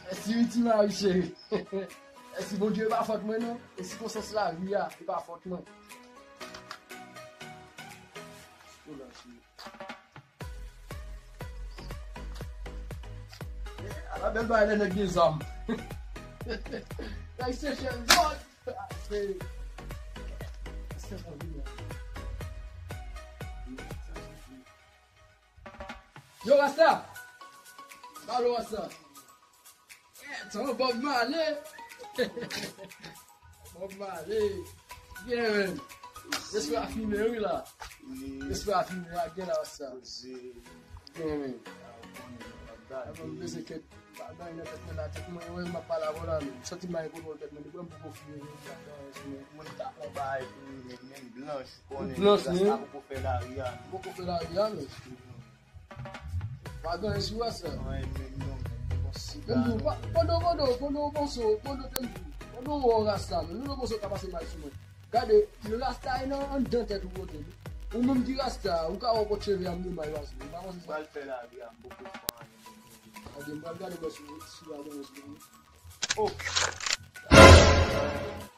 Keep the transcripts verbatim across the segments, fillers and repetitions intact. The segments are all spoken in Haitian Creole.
Mèsi wi ti mari cheri. Mèsi Bondye, e pa fòt mwen non. E sikonstans lavi a, e pa fòt mwen. Ala bèl bagay lè nèg gen zam. Nèg Seychelles, zòt. Yo, Rasta! Balo, Rasta! Etan, Bob Marley! Bob Marley! Gen, men! Espre a fimen, wi, la! Espre a fimen, a gen la, Rasta! Gen, men! Mwen bezwen kèk bagay nan tèt mwen la, tèt mwen, wè, m ap pale avè w la, men. M santi m pa gen kontwòl tèt mwen, depi m poko fimen, men, m ta pran bagay pou mwen, men, men blanch. Ou konnen, blanch, wi. Rasta poko fè lari a, non. Poko fè lari a, men. Pa gen anyen sou Rasta. Anyen menm non, men. Bon, siga, non. Kondo, kondo, kondo, kondo, panse w, kondo te m di. Kondo w wè w Rasta, men. Kondo panse w ka pase may sou mwen. Gade, Rasta e nan anndan tèt ou kote. Ou menm ki Rasta, ou ka wè w pot cheve a m gen may pase w. Ou pa panse sa? Pral fè lari a, m poko fè anyen. Gade, m pral gade bò sou, sou la, sou la. Oh!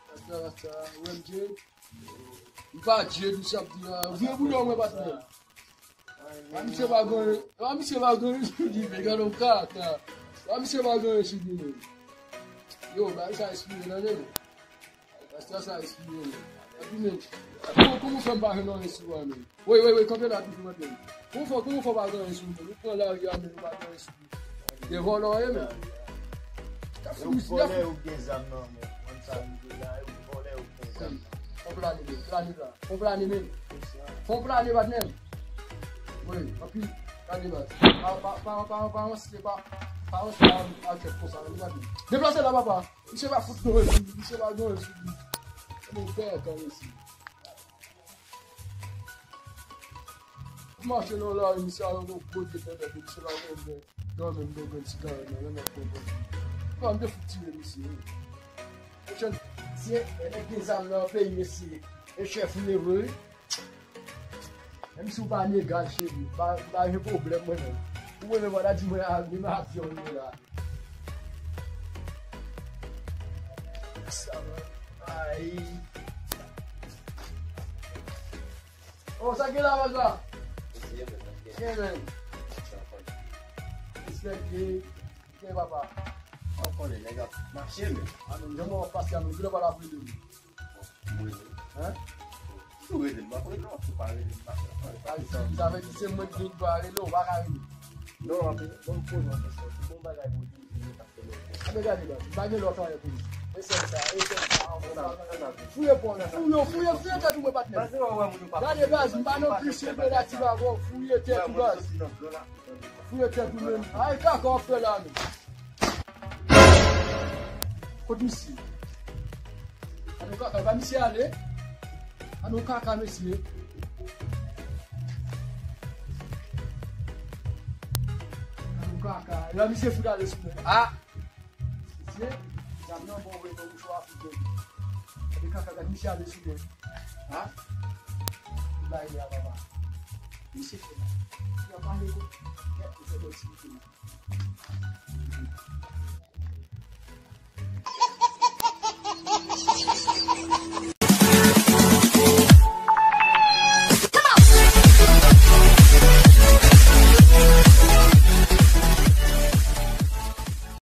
Rasta, Rasta, ou wè m Jade? M pa Jade, misye ap di a. Vire bouda w mwen, patnè. A misye pa gen, a misye pa gen sou li, men gade yon kaka. A misye pa gen sou li, men. Yo, bagay sa espire nan nèg. Rasta sa espire, men. Epi, men, kòman, kòman w fè m pa jwenn anyen sou ou, men? Woy, woy, woy, kanpe la toujou, men. Kòman w fè, kòman w fè w pa gen anyen sou ou, men? Ou pran lari a, men ou pa gen anyen sou ou. Gen vòlò ye, men. Yo vòlè, yo gen zam nan men. Mwen sa m gen la, yo vòlè, yo gen zam nan. Fon plane, men. Plane la. Fon plane, men. Fon plane, patnè. Wi, anpil. Gade, baz. Pa, pa, pa, pa, pa, pa, pa, pa, pa, pa, pa, pa, pa, pa, deplase la, papa. Misye pa fout non, misye pa non. Mwen fè kare isi. Mache nan lari, misye al nan gwo defètè, misye pa konn fè dòmi, m pran ti kare nan men, mwen konprann. Bon, m te fout tire misye, wi. Mesye, e nèg gen zam nan peyi, mesye. E chèf li vre, wi. Menm si w pa negal, cheri, pa, pa gen pwoblèm, mwen menm. Ou mwen menm, w a di mwen, a, menm avyon li ye la. Sa, mwen. Ay. Oh, sa gen la, baz la? Ye, men. Respèk, respèk, papa. Ou konnen, nèg ap mache, men. A, men, jan mwen ap pase a, men, kilè w pral ap rele m? Mwen. Hein? Si w rele m, m ap rele w, si w pa rele m, m pa fè anyen. Ay, sa vle di se mwen ki vin pa rele w, ou pa ka rele. Non, anpil, bon, m poze yon kesyon. Se bon bagay pou di, m pa fè lòt. A, men gade, baz, m pa gen lòt anyen pou di. E sèl sa, e sèl sa, ankò, fouye pon nan, fouye, fouye, fouye tèt ou, mwen, patnè. Gade, baz, m pa nan plis reparatif avè w, fouye tèt ou, baz. Fouye tèt ou menm. Ay, kaka w ap fè la menm. Kot misye? Ann kaka, ba misye ale. Ann kaka, mesye. Ann kaka. E la misye fout ale sou mwen. Ah! Mesye, zam nan bon vre, bon mouchwa a fout bon. Gade kaka, gade misye ale sou mwen. Ha? Li bay li a papa. Misye fè la. Misye ap pale wi. Kèt misye fè ti misye.